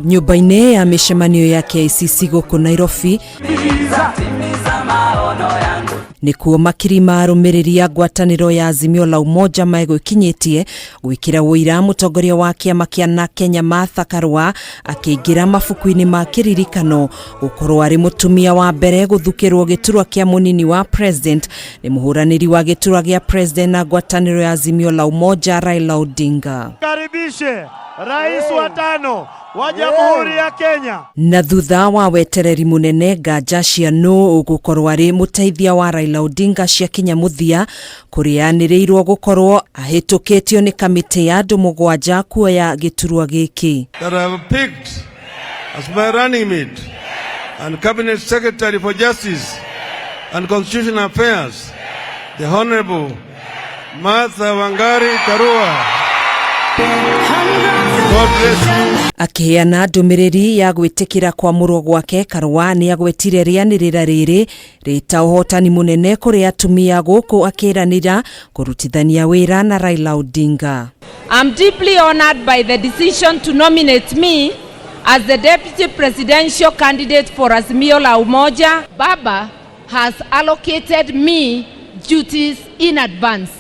Nyũmba-inĩ ya mĩcemanio ya KICC gũkũ Nairobi nĩkuo makiri ma arũmĩrĩri a ngwatanĩro ya Azimio la Umoja megwĩkinyĩtie gwĩkĩra ũira mũtongoria wa kĩama kĩa na Kenya Martha Karua akĩingĩra mabuku-inĩ ma kĩririkano gũkorwo arĩ mũtumia wa mbere gũthukĩrwo gĩturwa kĩa mũnini wa president nĩ mũhũranĩri wa gĩturwa gĩa president na ngwatanĩro ya Azimio la Umoja Raila Odinga. Karibishe rais wa tano wa Jamhuri ya Kenya. Na thutha wa wetereri munene nganja cia nũ ũgũkorwo arĩ mũteithia wa Raila Odinga ciakinya mũthia kũrĩanĩrĩirwo gũkorwo ahĩtũkĩtio nĩ kamĩtĩ ya andũ mũgwanja kuoya gĩturwa gĩkĩ. That I have picked as my running mate and Cabinet Secretary for Justice and Constitutional Affairs, the Honorable Martha Wangari Karua. God bless you. Akĩheana ndũmĩrĩri ya gwĩtĩkĩra kwamũrwo gwake, Karua nĩ agwetire rĩanĩrĩra rĩrĩ rĩta ũhotani mũnene kũrĩ atumia gũkũ akĩranĩra kũrutithania wĩra na Raila Odinga. I'm deeply honored by the decision to nominate me as the deputy presidential candidate for Azimio la Umoja. Baba has allocated me duties in advance.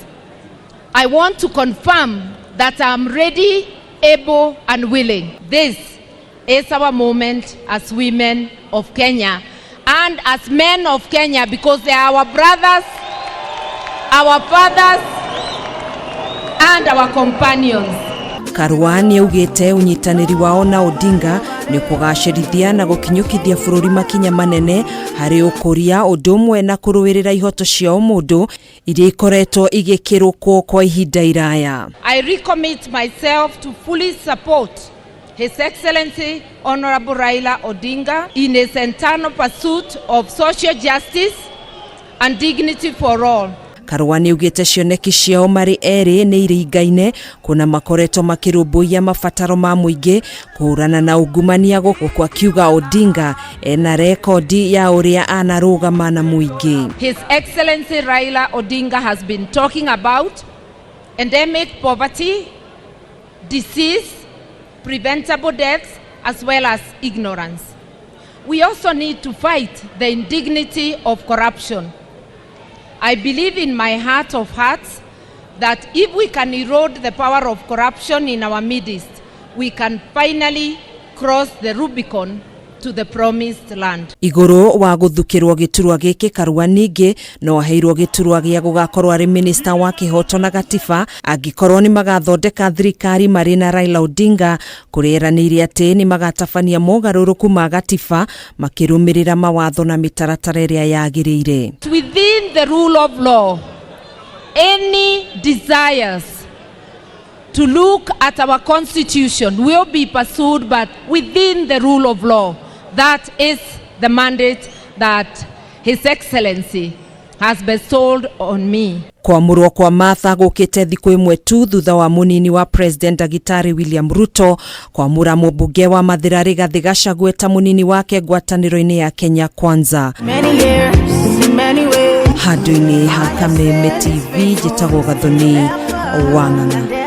I want to confirm that I'm ready, able, and willing. This is our moment as women of Kenya and as men of Kenya, because they are our brothers, our fathers, and our companions. Karua nĩ augĩte ũnyitanĩri wao na Odinga nĩ kũgacĩrithia na gũkinyũkithia bũrũri makinya manene harĩ ũkũria ũndũ ũmwe na kũrũĩrĩra ihoto cia ũmũndũ iria ikoretwo igĩkĩrũkwo kwa ihinda iraya. I recommit myself to fully support His Excellency Honorable Raila Odinga in his eternal pursuit of social justice and dignity for all. Karua nĩ augĩte cioneki ciao marĩ erĩ nĩ iringaine kuona makoretwo makĩrũmbũiya mabataro ma mũingĩ kũhũrana na ungumania gũkũ akiuga Odinga ena rekondi ya ũrĩa anarũgama na mũingĩ. His Excellency Raila Odinga has been talking about endemic poverty, disease, preventable deaths, as well as ignorance. We also need to fight the indignity of corruption. I believe in my heart of hearts that if we can erode the power of corruption in our midst, we can finally cross the Rubicon to the promised land. Igũrũ wa gũthukĩrwo gĩturwa gĩkĩ, Karua ningĩ no aheirwo gĩturwa gĩa gũgakorwo arĩ minista wa kĩhoto na gatiba angĩkorwo nĩ magathondeka thirikari marĩ na Raila Odinga kũrĩa eranĩire atĩ nĩ magatabania mogarũrũku ma gatiba makĩrũmĩrĩra mawatho na mĩtaratara ĩrĩa yagĩrĩire. Within the rule of law, any desires to look at our constitution will be pursued, but within the rule of law. That is the mandate that His Excellency has bestowed on me. Kwamũrwo kwa Martha gũkĩte thikũ ĩmwe tu thutha wa mũnini wa president Ndagĩtarĩ William Ruto kwamũra mũmbunge wa Mathĩra Rigathĩ Gachagua ta mũnini wake ngwatanĩro-inĩ ya Kenya Kwanza. Many years, in many ways. Handũ-inĩ ha Kameme TV njĩtagwo Gathoni wa Ng'ang'a.